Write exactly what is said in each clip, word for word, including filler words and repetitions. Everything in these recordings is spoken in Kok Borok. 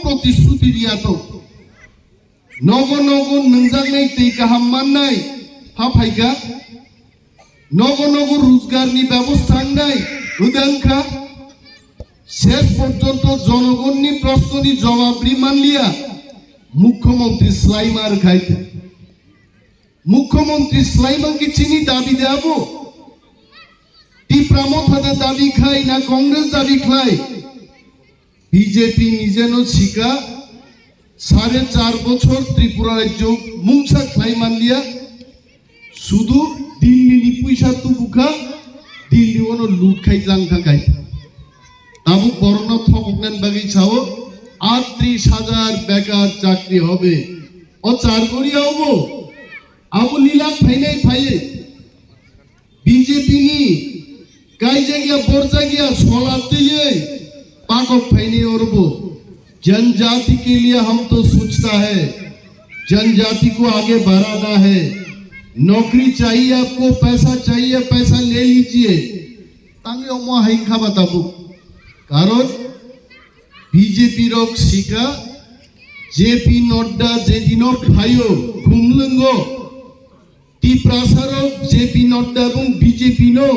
protishruti riya tong. Nogo nogo nungjaknai twi kaham mannai pha phaikha. Nogo nogo rojgarni bebosta wngnai wngkha. Ses porjonto jonogonni proshnoni jobab ri manliya, mukhyamantri swlaima rwkhaikha. Mukhyamantri swlaima khe chini dabi de abo? Tipra Motha de dabi khai na Congress dabi khlai? B J P nijeno sikha, sare char bochor Tripura rajyo mungsa khlai manliya, sudu Delhi ni puisa tubukha, Delhi ono lut khai jang thangkhai. Tabuk borokno thokoknani bagwi sao, atris hajar bekar chakri hobe. O char goriya obo? Abo lila phainai phaiwi. B J P ni kaijakya borjakya sola twiwi pakok phainai orbo. जनजाति के लिए हम तो सोचता है, जनजाति को आगे बढ़ाना है। नौकरी चाहिए आपको, पैसा चाहिए, पैसा ले लीजिए। Tangwi omo hai khaba tabuk. Karon B J P rok sika, J P Nadda jedino phaio, khumlwngo. Tiprasarok J P Nadda bung B J P no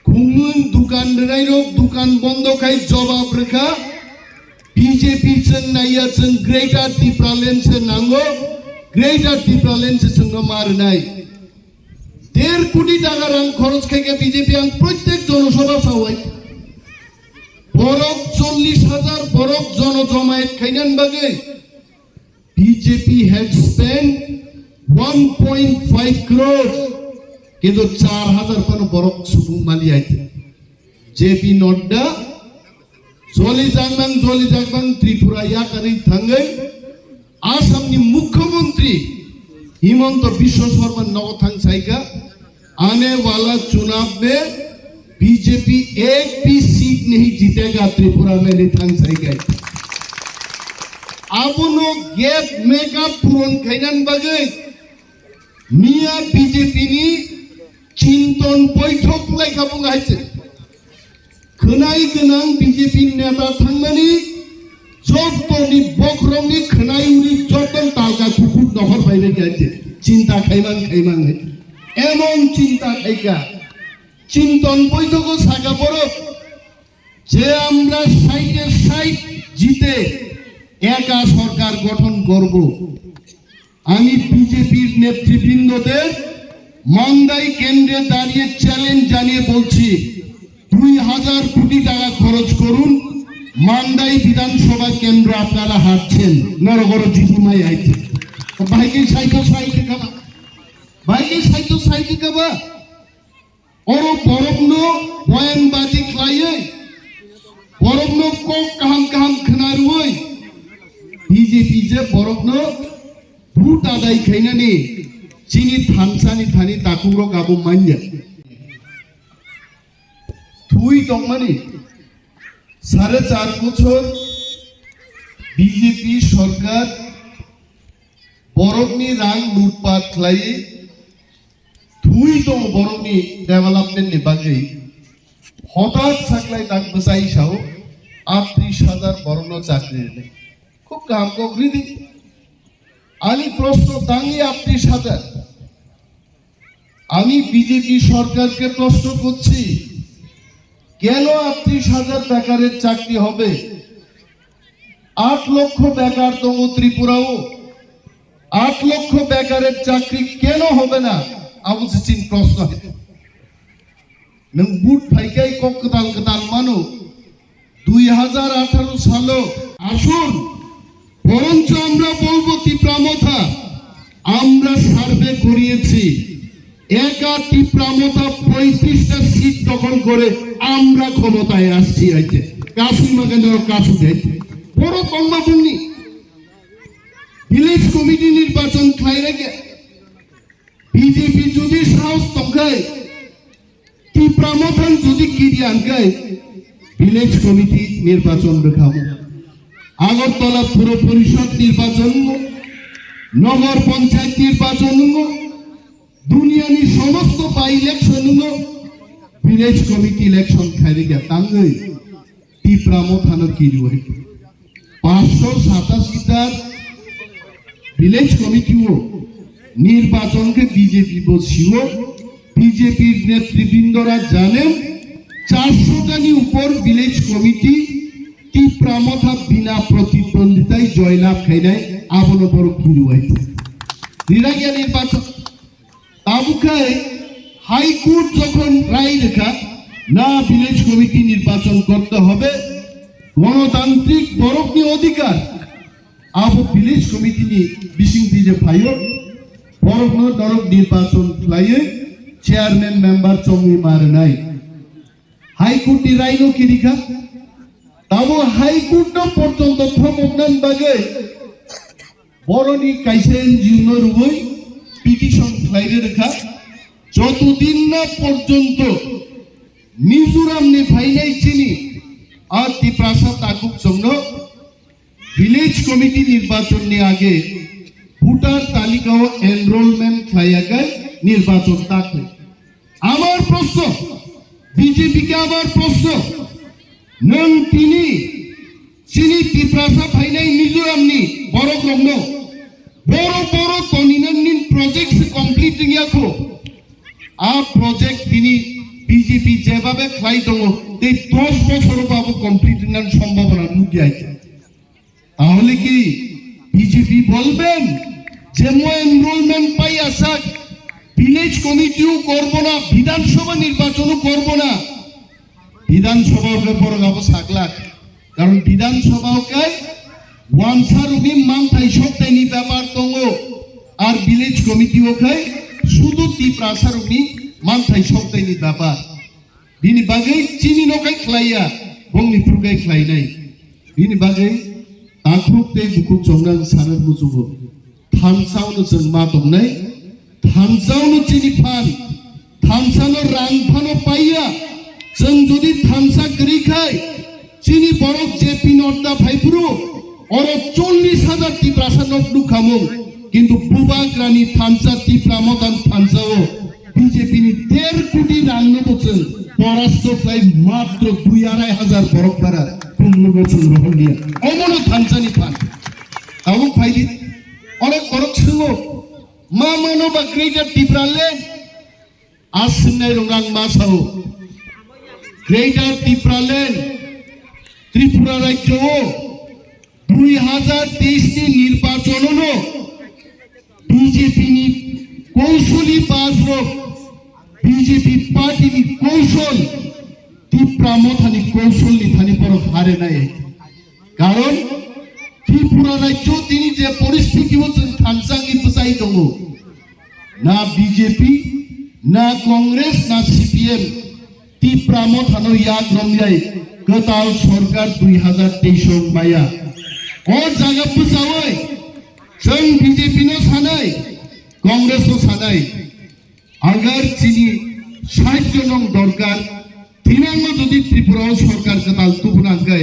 khumlwng dukan rwnairok dukan bondo khai jobab rwkha. B J P chwng naiya, chwng Greater Tipraland se nango, Greater Tipraland se chwngno ma rwnai. Der koti taka rang khoros khaikha B J P, ang protek jonosabha sawai. Borok chollish hajar borok jono jomayat khainani bagwi B J P had spent one point five crores, kintu char hajar phano borok subung mali aite. J P Nadda joli jaknang, joli jaknang Tripura yakarwi thangwi Assamni Mukhyamantri Himanta Biswa Sarma nogo thang saikha, "Aane wala chunav mein B J P ek bhi seat nahi jeetega Tripura mein," thang saikha. Abono gap make up puron khainani bagwi miya B J P ni chinton boithok laikha bung hai se. Khwnai gwnang B J P neta thangmani jottoni bokhorokni khwnai uri jottoni talka kuphur nohor phaibai kha je chinta khaimang khaimang hai. Emon chinta khaikha. Chinton boithogo saka borok je amra saite sait jite eka sorkar gothon gorbo. আমি বিজেপির নেতৃবৃন্দদের মান্দাই কেন্দ্রে দাঁড়িয়ে চ্যালেঞ্জ জানিয়ে বলছি, দুই হাজার কোটি টাকা খরচ করুন, মান্দাই বিধানসভা কেন্দ্র আপনারা হারছেন। নরগর জিতুমাই আইছে। ভাইকে সাইতো সাইতে খাবা, ভাইকে সাইতো সাইতে খাবা। Oro borokno boyang baji khlaiwi, borokno kok kaham kaham khna rwui, B J P je borokno vote adai khainani chini thansani thani takhukrok abo manya. Thui tongmani sare char bochor B J P sorkar borokni rang lutpat khlaiwi thwi tongo borokni development ni bagwi. Hothat saklai tak bwchai sao, atris hajar borokno chakri rwnai. Khub kaham kok ridi. Ani proshno tangwi atris hajar. আমি বিজেপি সরকারকে প্রশ্ন করছি, কেন আটত্রিশ হাজার বেকারের চাকরি হবে? আট লক্ষ বেকার দঙ্গ ত্রিপুরাও, আট লক্ষ বেকারের চাকরি কেন হবে না? Abo se chini proshno hai. Nwng vote phaikai kok kwtal kwtal mano. দুই হাজার আঠারো সালো আসুন, বরঞ্চ আমরা বলবো তিপ্রা মথা, আমরা সার্ভে করিয়েছি, একা তিপ্রা মথা পঁয়ত্রিশটা সিট দখল করে আমরা ক্ষমতায় আসছি। আইতে কাশি মাকে ধরো কাশি যাইতে বড় কংবা বুংনি ভিলেজ কমিটি নির্বাচন খাই রেখে বিজেপি যদি সাহস তংখায় Tipra Mothan jodi kiri ankai village committee nirbachon rwkhamu. Agartala Puro Porishod nirbachon wngo, Nogor Panchayat nirbachon wngo, duniyani somosto by election wngo, village committee election khairikya tangwi Tipra Mothano kiri wahikhe. Pas সাতাশি টা ভিলেজ কমিটিও নির্বাচনকে বিজেপি বসিও, বিজেপির নেতৃবৃন্দরা জানেন, চারশো টানি উপর ভিলেজ কমিটি তিপ্রা মথা বিনা প্রতিদ্বন্দ্বিতায় জয়লাভ খাইনাই আবনো বড় ফিরুয়াইছে। নিরাগিয়া নির্বাচন তাবুকাই হাইকোর্ট যখন রায় লেখা না ভিলেজ কমিটি নির্বাচন করতে হবে, গণতান্ত্রিক বরফনি অধিকার, abo village committee ni bising twi je phaio, borokno norok nirbachon khlaiwi chairman member chongwi ma rwnai. High Court ni raino kirikha, tamo High Court no porjonto thomokna bagwi boroni kaisa N G O no rwui petition khlaiwi rwkha, joto din na porjonto Mizoram ni phainai chini a Tiprasa takhuk chongno village committee নির্বাচননি আগে ভোটার তালিকাও এনরোলমেন্ট খাইয়াকাই নির্বাচন তাকে। আমার প্রশ্ন, বিজেপি কে আমার প্রশ্ন, নং তিনি চিনি তিপ্রাসা ফাইনাই মিজোরামনি বড় গ্রহণ বড় বড় তনিনান্নিন প্রজেক্ট কমপ্লিট ইয়াখো। আ প্রজেক্ট তিনি বিজেপি যেভাবে খাই দো, এই দশ বছর বাবু কমপ্লিট সম্ভাবনা নুকি আইছে। তাহলে কি বিজেপি বলবেন যে মো এনরোলমেন্ট পাই আসাক ভিলেজ কমিটিও করব না, বিধানসভা নির্বাচনও করব না? বিধানসভাও ব্যাপারে যাবো সাকলাক, কারণ বিধানসভাও কাই ওয়ানসার উনি মানথাই সপ্তাহনি ব্যাপার দঙ্গো, আর ভিলেজ কমিটিও কাই শুধু তিপ্রাসার উনি মানথাই সপ্তাহনি ব্যাপার। Bini bagwi chini no khai khlaiya, bongni phuru khai khlainai. Bini bagwi takhuk tei bukhuk chongnang sanar muchungo. Thansa no chwng ma tongnai. Thansa no chini phan. Thansa no rang phano paiya. Chwng jodi thansa kwrwi khai, chini borok J P Nadda phaiphuru, oro chollish hajar Tiprasa nok nukhamung. Kintu bubagrani thansa Tipra Mothan thansao B J P ni der koti rang no bo chwng porasto khlai matro dui arai hajar borok bara pungno bo chwng rohorliya. Omono thansani phan. Tabuk phaidi onek borok swngo, ma mano ba Greater Tipraland? Aswknai rok ang ma sao. Greater Tipraland, Tripura rajyo o dui hajar teis ni nirbachon no B J P ni kousoli bas rok, B J P party ni kousol, Tipra Motha ni kousol ni thani borok hare nai. Karon Tripura rajyo tini je poristiti o chwng thansa wngwi bwchai tongo, na B J P, na Congress, na C P M, Tipra Mothano yak romyai kwtal sorkar dui hajar teis o maya. O jaga bwchaui chwng B J P no sanai, Congress no sanai. Agar chini sait jon nong dorkar, tinangno jodi Tripura o sorkar kwtal tubuna hwnkhe,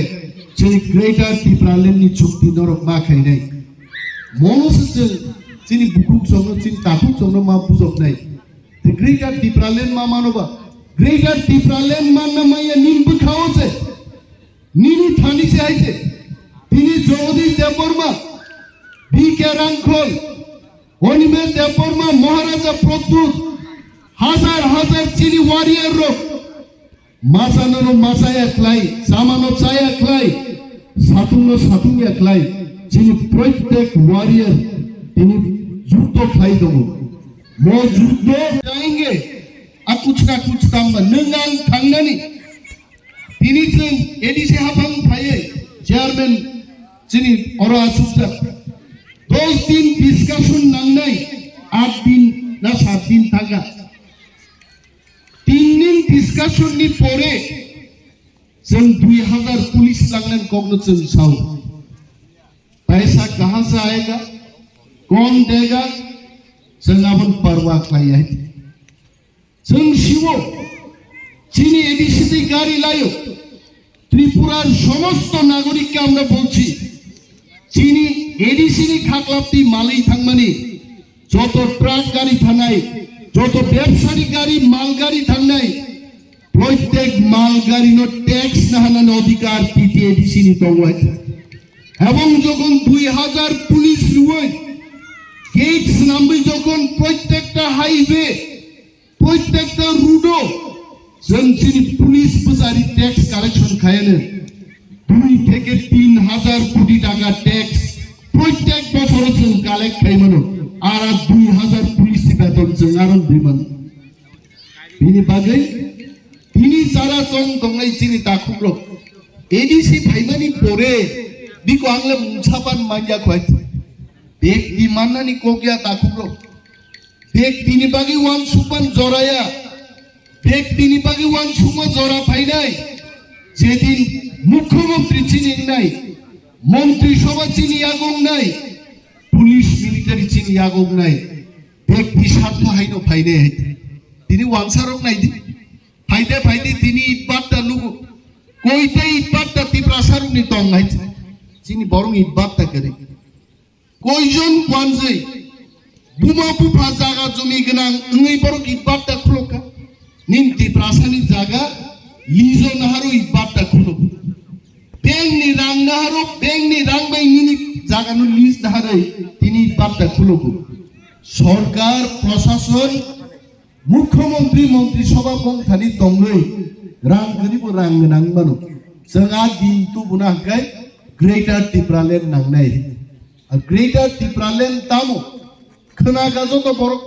chini Greater Tipraland ni chukti norok ma khainai. Mono se chwng chini bukhuk chongno, chini takhuk chongno ma bujoknai. The Greater Tipraland ma mano ba? Greater Tipraland manna maya nini bwkha o se. Nini thani se hai se. Tini Jagadish Debbarma, B K Rangkhol, Animesh Debbarma, Maharaja Pradyut, hajar hajar chini warrior rok. Masano no masaya khlai, samano chaya khlai, satungno satungya khlai, chini prottek warrior tini juddo khlai tongo. Mo juddo jayenge, akuchka kuch tamba, nwng ang thangnani. Tini chwng A D C haphang phaiwi chairman chini oro achukjak. Dos din discussion nangnai, aat din na saat din thangkha. Tin din discussion ni pore chwng dui hajar police langnani kokno chwng sao. Paisa kaha se aayega, kaun dega, chwng aboni parwa khlaiya. Chwng siwo chini A D C twi gari laio. Tripurar somosto nagorik ke amra bolchi. Chini A D C ni khaklapti malwi thangmani, joto truck gari thangnai, joto bebsari gari, mal gari thangnai, prottek mal gari no tax nahanani odhikar T T A D C ni tongo. Ebong jokhon dui hajar police rwui gate swnamwi jokhon prottekta highway, prottekta road-o chwng chini police bwchari tax collection khaiyano dui theke tin hajar koti taka tax prottek bochoro chwng collect khaimano, ara dui hajar police ni beton chwng aro rwimano. Bini bagwi tini jara chong tongnai chini takhukrok A D C phaimani pore biko angle mungsa pan manya khwai. Bekti mannani kokya takhukrok. Bektini bagwi wansukman joraya. Bektini bagwi wansukma jora phainai. Jedin Mukhyamantri chini wngnai, Montri Sabha chini yago wngnai, Police Military chini yago wngnai. Bekti sartho haino phainai hai. Tini wansarok naidi. Phaide phaide tini itbatta nugo. Koite itbatta Tiprasarokni tong hai. Chini borok itbatta kari. Koijon wanjwi buma bupha jaga jumi gwnang wngwi borok itbatta khulukha. Nin Tiprasani jaga lijo naharo itbatta khuluk. Bengni rang naharo, bengni rang bai nini jagano lij naharwi tini itbatta khuluk. Sorkar, prosason, Mukhyamantri, Montri Sabha bongthani tongwi rang kwrwibo rang gwnang mano. Chwng a din tubuna hwnkhe Greater Tipraland nangnai. A Greater Tipraland tamo? Khwna kha joto borok,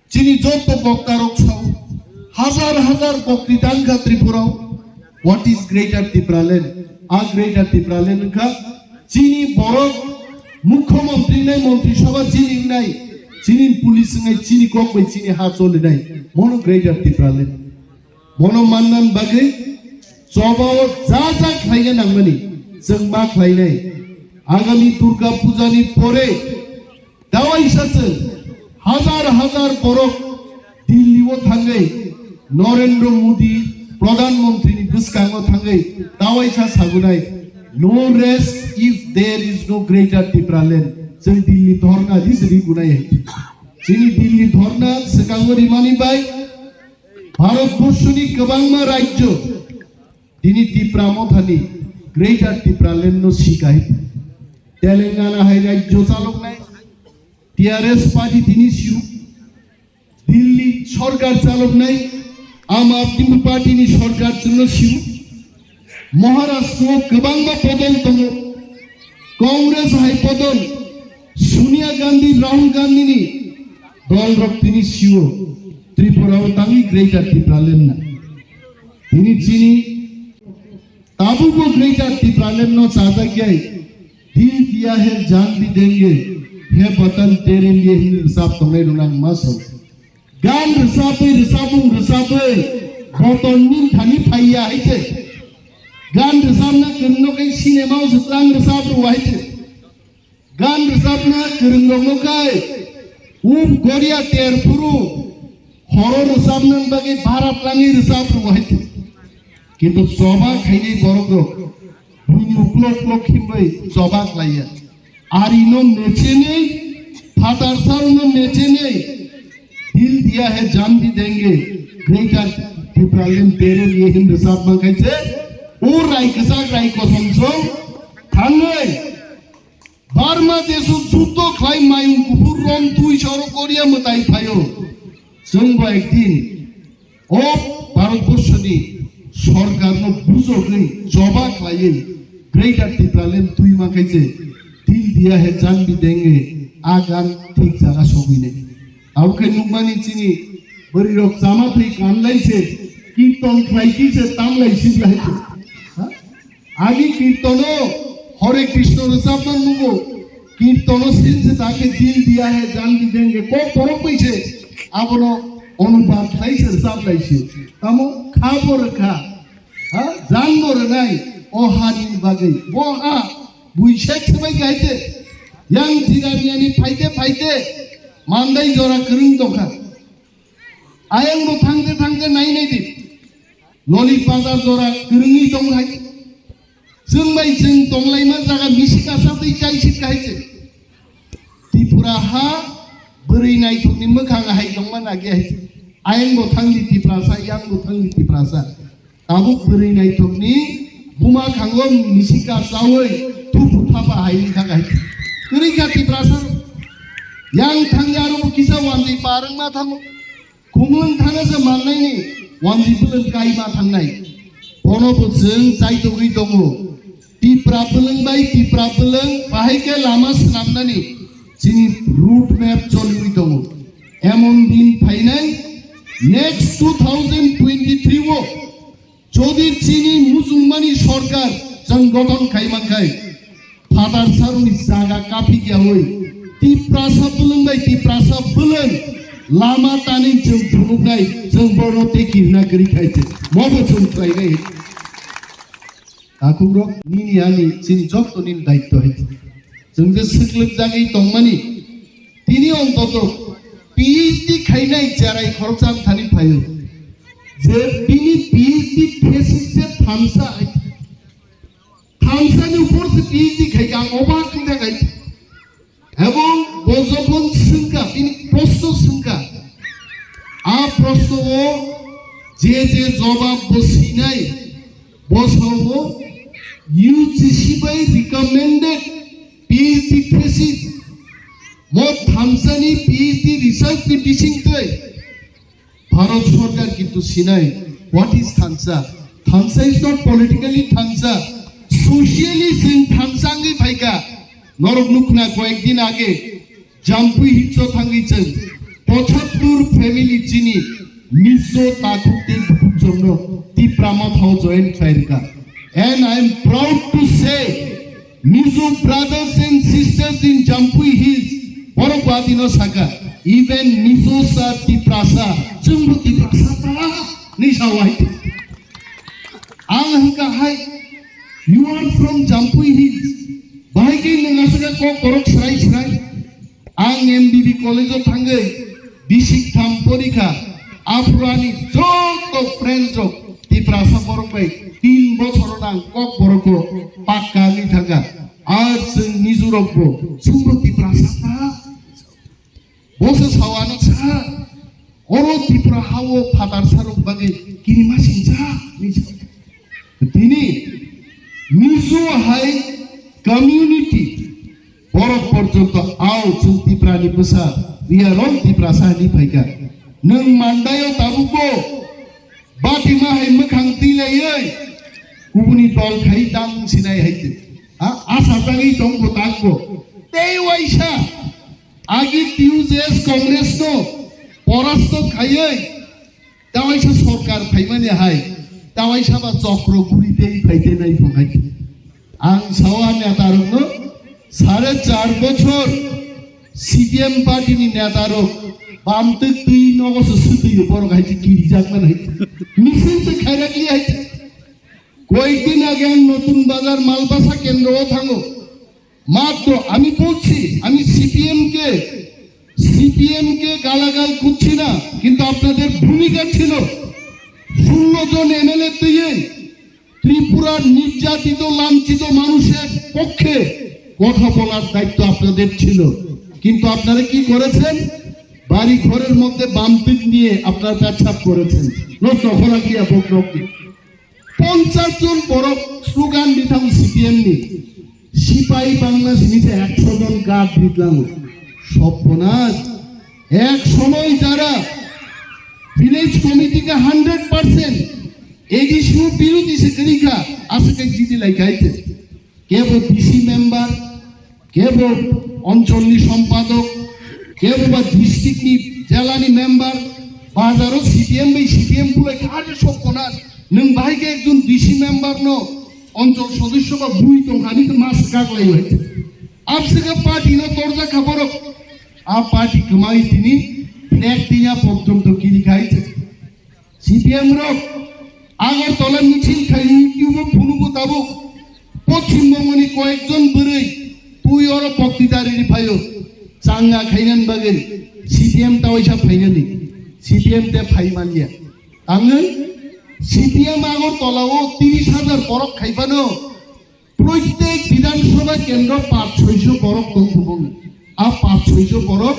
chini joto boktarok sao. Hajar hajar bokti tangkha Tripura-o. What is Greater Tipraland? A Greater Tipraland wngkha chini borok Mukhyamantri nai, Montri Sabha chini wngnai, chini police wngnai, chini kok bai chini ha cholinai, mono Greater Tipraland. Mono mannan bagwi chobao ja ja khlaina nangmani chwng ma khlainai. Agami Durga Puja ni pore Dawaisa chwng hajar hajar borok Delhi o thangwi Narendra Modi Pradhan Mantri ni bwskango thangwi dawaisa sagunai, "No rest if there is no Greater Tipraland." Chwng Delhi dhorna ri se ri gunai hai. Chini Delhi dhorna swkango rimani bai Bharat Borshoni kwbangma rajyo Tini Tipra Mothani Greater Tipraland no sikai. Telangana hai rajyo chaloknai T R S party tini siu. Delhi sorkar chaloknai Aam Aadmi Party ni sorkar chwngno siu. Maharashtra o kwbangma bodol tongo. Congress hai bodol Sonia Gandhi, Rahul Gandhi ni dol rok tini siu. Tripura o tangwi Greater Tipraland na. Tini chini tabukbo Greater Tipraland no chajakjai, "Dil diya hai jaan bhi denge, hai watan tere liye" hinwi rwchap tongnai rwna ang ma sao. Gan rwchapwi, rwchapmung rwchapwi, boton nin thani phaiya hai se. Gan rwchapna kwrwngno khe cinema o se tlang rwchap rw hai se. Gan rwchapna kwrwng rokno khai um goria ter phuru horo rwchapna bagwi barat langwi rwchap rw hai. Kintu choba khainai borok rok buini uklok uklok khimbai choba khlaiya. Ari no mechenei, phatar sal no mechenei, "Dil diya hai jaan bhi denge, Greater Tipraland tere liye" hinwi rwchap man khai se. O rai kwchak rai kosom song thangwi Burma desh o juddo khlai mayung kuphur rom twi soro Korea mwtai phaio. Chwng bo ekdin o Bharat Borshoni sorkar no bujogwi choba khlaiwi Greater Tipraland twi mankhe je, "Dil diya hai jaan bhi denge", a gan thik jaga sogwi nai. Abo khe nukmani chini bwrwi rok chama thwi kanlai se, kirton khlai ki se, tamlai si lai se. Ha? Ani kirtono Hare Krishna rwchapna nugo. Kirtono sinse ta khe "Dil diya hai jaan bhi denge" kok borok bai se abono onubad khlai se rwchap lai se. Tamo kha bo rwkha. Ha? Jaan bo rwnai o hani bagwi. Bo ha buisek se bai kha hai se. Yang Jigani ani phaite phaite mandai jora kwrwng tongkha. Ayang bo thangte thangte nai nai di. Lolik bazar jora kwrwngwi tong hai. Chwng bai chwng tonglaima jaga misi kasa tei chai sit kahai se. Tripura ha bwrwi naithokni mwkhang hai tongma nagi hai. Ayang bo thangdi Tiprasa, yang bo thangdi Tiprasa. Tabuk bwrwi naithokni buma khango misi kasawi thupu tha ba hai wngkha hai. Kwrwi kha Tiprasa. Yang thangya aro bo kisa wanjwi parwngma thango. Kumung thana se mannaini wanjwi bwlwng kaima thangnai. Bono bo chwng chaitogwi tongo. Tipra bwlwng bai Tipra bwlwng bahai khe lama swnamnani chini road map choliwi tongo. Emon din phainai next two thousand twenty-three o jodi chini muchungmani sorkar chwng gothon khai mankhai, phatar saroni jaga kaphi yawi Tiprasa bwlwng bai Tiprasa bwlwng lama tani chwng phunuknai chwng bono tei kirna kwrwi khai se mobo chwng khlainai. Takhukrok nini ani chini jotto nini daitto hai. Chwng je swklwk jagwi tongmani tini ontoto P H D khainai cherai khoroksa ang thani phaio. Je bini P H D thesis se thamsa hai. Thamsani upor se P H D khai ang obak wngkha khai. Ebong bo jokhon swngkha, bini proshno swngkha, a proshno o je je jobab bo sinai, bo sao U G C bai recommended P H D thesis, mo thamsani P H D research ni bisingtwi Bharat Sarkar kintu sinai, what is thansa? Thansa is not politically thansa. Socially chwng thansa wngwi phaikha. Norok nukhna koyek din age Jampui Hills o thangwi chwng pochattur family chini Mizo takhuk tei bukhukchomno Tipra Mothao join khlai rwkha. And I am proud to say, Mizo brothers and sisters in Jampui Hills, borok badino saka, even Mizo sa Tiprasa, chwngbo Tiprasa ta, ni sawai. Ang hwnkha hai, you are from Jampui Hills. Bahai khe nwng aswk kok borok srai srai. Ang M B B college o thangwi bisik tham porikha. Aphuru ani joto friends rok Tiprasa borok bai tin bochor o nang kok borok o pakka wngwi thangkha. Ar chwng Mizo rok bo chwngbo Tiprasa ta. Bo se sawano sa. Oro Tripura ha o phatar sarok bagwi kirima singcha. Tini Mizo hai community borok porjonto ao chwng Tiprani bwsa, we are all Tiprasa hinwi phaikha. Nwng mandaio tabukbo batima hai mwkhang twilaiwi kubuni dol khai tang sinai hai khe. Ha, asa tangwi tongbo tangbo. Tei waisa agi T U J S Congress no porasto khaiwi tawaisa sorkar phaimani hai, tawaisa ba chokro guri tei phaite nai phung hai. Ang sao ani atarokno sare char bochor C P M party ni netarok bamtwk twi nogo se swtwi borok hai se kirijak man hai. Misil se khairak li hai. Koyekdin age ang Notun Bazar Malbasa kendro o thango. মাত্র আমি বলছি, আমি সিপিএম কে, সিপিএম কে গালাগাল করছি না, কিন্তু আপনাদের ভূমিকা ছিল ষোলো জন এমএলএ দিয়ে ত্রিপুরার নির্যাতিত লাঞ্ছিত মানুষের পক্ষে কথা বলার দায়িত্ব আপনাদের ছিল। কিন্তু আপনারা কি করেছেন? বাড়ি ঘরের মধ্যে বাম পিঠ নিয়ে আপনারা পেচ্ছাপ করেছেন। নষ্ট করা কি এবং নকটি পঞ্চাশ জন বড় স্লোগান দিতাম সিপিএম নি। সিপাহী বাংলা জিনিসে একশো জন কার্ড দিতাম। সর্বনাশ। এক সময় যারা ভিলেজ কমিটিকে হান্ড্রেড পার্সেন্ট এডিসিও বিরোধী সে করিকা আসে কে জিডি লাইকাইতে। কেবল ডিসি মেম্বার, কেবল অঞ্চলনি সম্পাদক, কেবল বা ডিস্ট্রিক্টনি জেলানি মেম্বার, বাজারও সিপিএম bai সিপিএম বুলে আরে সব কোনার নং বাহাইকে একজন ডিসি মেম্বার ন অঞ্চল সদস্য বা বুই তংখানি তো মাস কাকলাই হয়েছে। Absega party no torja khaborok. A party kwmai tini flag tiya porjonto kiri khai se. C P M rok Agartala misil khai YouTube o phunugo tabuk. Poschim Bongoni koyekjon bwrwi twi oro poktita riri phaio. Changa khainan bagwi C P M tawaisa phainani. C P M te phai manya. Tangwi C P M Agartala o tiris hajar borok khaibano. Proitek Bidhan Sabha kendro pach soijo borok tong bubung. A pach soijo borok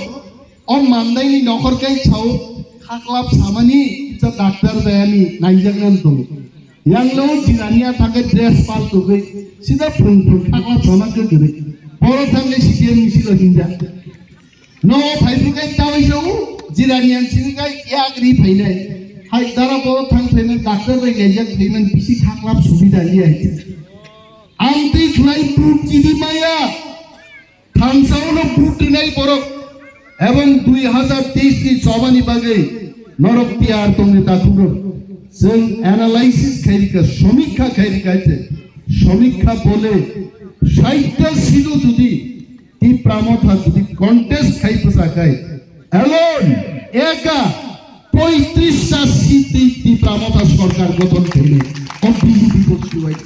o mandaini nokhor kai sao khaklap samani kisa doctor bai ani naijaknani tongo. Yang lo jinani a thangkai dress pal tugui. Sida phung phung khakla chona ke guri. Boro thangkai C P M ni silo hinja. No phai phung kai tawi jo. Jinani yang sini kai yak ri phai nai. Hai dara boro thang phai nai doctor bai nai jak phai nai bisi khakla subida li ai. Ang twi khlai buk chini maya. Thansa ulo buk rinai borok. Ebong dui hazar teis ni chobani bagwi norok tiyar tongni takhuk rok. Chwng analysis khai rikha, samikha khai rikha hai se. Samikha bole sait ta sido jodi Tipra Motha jodi contest khai bwsa khai alone eka poitris ta seat twi Tipra Motha sorkar gothon khainai. O B J P bo siwai.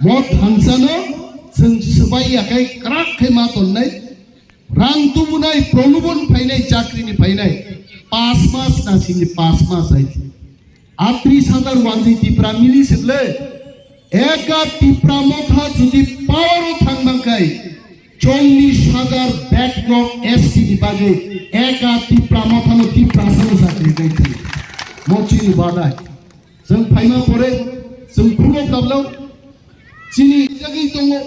Mo thangsano chwng swbai ya khai kwrak khai ma tonnai. Rang tubunai, prolubon phainai, chakrini phainai. Pas mas na sini pas mas hai. Atris hazar wanjwi Tipra mili sibole. Eka Tipra Motha jodi power o thang bangkai. Chollish hazar backlog S T ni bagwi. Eka Tipra Motha no Tipra sano chakri kai. Mo chini badai. Chwng phaima pore chwng khulok kablo chini jagwi tongo.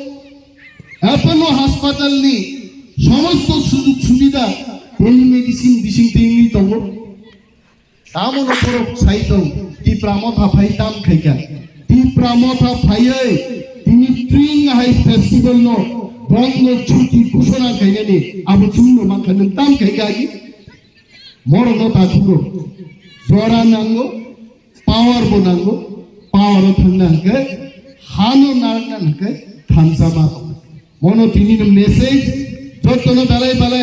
Apollo hospital ni somosto sujug subida, telemedicine bising twi wngwi tongo. Tamo no borok sai tong, Tipra Motha phai tam khaikha. Tipra Motha phaiwi tini tring hai festival no bondh chuti ghosona khainani abo chwng no mankha, nwng tam khaikha agi? Morok no takhugo. Jora nango, power bo nango, power o thangna hwnkhe, hano narwkna hwnkhe thansa ma tongo. Mono tini no message, jotono dalai balai.